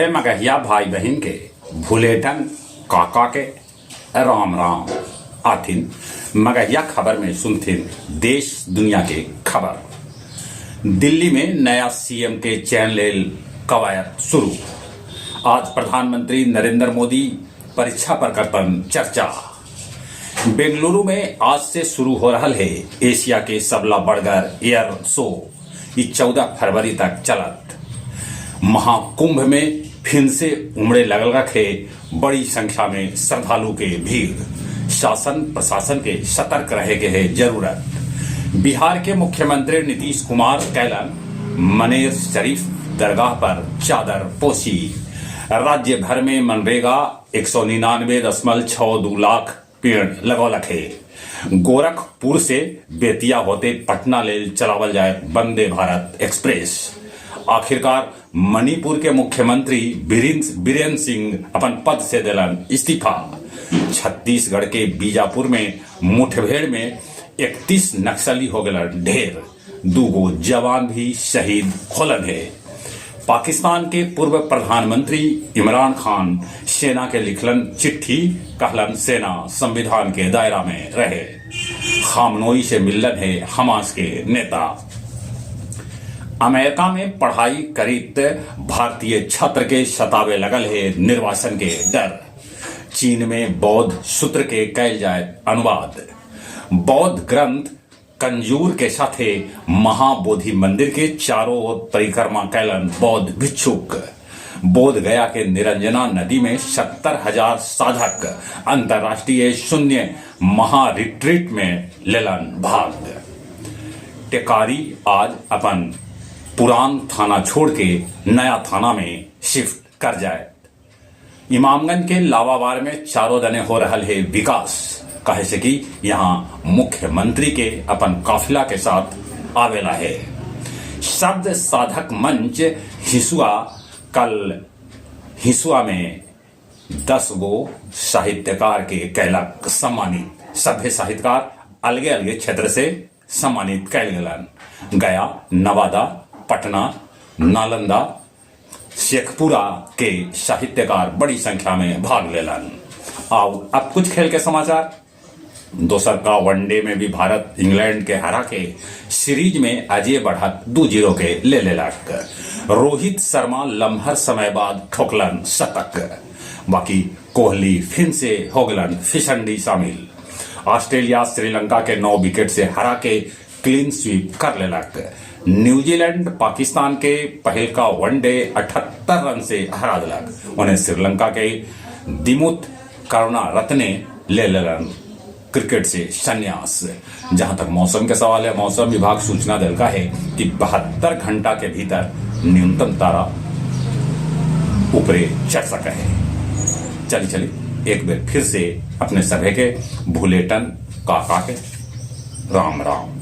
सभे मगहिया भाई बहिन के भुलेटन काका के राम राम। आथिन मगहिया खबर में सुनथिन देश दुनिया के खबर। दिल्ली में नया सीएम के चयन लेल कवायद शुरू। आज प्रधानमंत्री नरेंद्र मोदी परीक्षा पर करतन चर्चा। बेंगलुरु में आज से शुरू हो रहा है एशिया के सबला बड़गर एयर शो। ये 14 फरवरी तक चलत। महाकुंभ में फिर से उमड़े लगल रखे बड़ी संख्या में श्रद्धालु के भीड़। शासन प्रशासन के सतर्क रहे के है जरूरत। बिहार के मुख्यमंत्री नीतीश कुमार कैलन मनेर शरीफ दरगाह पर चादर पोशी। राज्य भर में मनरेगा 199.62 लाख पेड़ लगौलक है। गोरखपुर से बेतिया होते पटना लेल चलावल जाए वंदे भारत एक्सप्रेस। आखिरकार मणिपुर के मुख्यमंत्री बीरेन सिंह अपन पद से दिलन इस्तीफा। छत्तीसगढ़ के बीजापुर में मुठभेड़ में 31 नक्सली हो गए ढेर, दूगो जवान भी शहीद होलन है। पाकिस्तान के पूर्व प्रधानमंत्री इमरान खान सेना के लिखलन चिट्ठी, कहलन सेना संविधान के दायरा में रहे। खामनोई से मिलन है हमास के नेता। अमेरिका में पढ़ाई करित भारतीय छात्र के सतावे लगल है निर्वासन के डर। चीन में बौद्ध सूत्र के कैल जाए अनुवाद। बौद्ध ग्रंथ कंजूर के साथे महाबोधि मंदिर के चारों ओर परिक्रमा कैलन बौद्ध भिक्षुक। बोध गया के निरंजना नदी में 70,000 साधक अंतर्राष्ट्रीय शून्य महारिट्रीट में लेलन भाग। टेकारी आज अपन पुरान थाना छोड़ के नया थाना में शिफ्ट कर जाए। इमामगंज के लावावार में चारों दने हो रहा है विकास, कहे से कि यहाँ मुख्यमंत्री के अपन काफिला के साथ आवेला है। शब्द साधक मंच हिसुआ कल हिसुआ में 10 गो साहित्यकार के कैलक सम्मानित। सभ्य साहित्यकार अलगे अलगे क्षेत्र से सम्मानित कैल गेलन। गया, नवादा, पटना, नालंदा, शेखपुरा के साहित्यकार बड़ी संख्या में भाग लेलन। आओ अब कुछ खेल के समाचार। दोसर का वनडे में भी भारत इंग्लैंड के हरा के सीरीज में अजय बढ़त 2-0 के ले लेलक। रोहित शर्मा लम्हर समय बाद ठोकलन शतक। बाकी कोहली फिर से हो गलन फिसंडी शामिल। ऑस्ट्रेलिया श्रीलंका के 9 विकेट से हरा के क्लीन स्वीप कर लेलक। न्यूजीलैंड पाकिस्तान के पहलका वनडे 78 रन से हरा दिलक। उन्हें श्रीलंका के दिमुथ करुणारत्ने ले लेलन क्रिकेट से संन्यास। जहां तक मौसम के सवाल है, मौसम विभाग सूचना दिलका है कि 72 घंटा के भीतर न्यूनतम तारा ऊपरे चढ़ सका है। चली चली एक बार फिर से अपने सभे के भूलेटन काका के राम राम।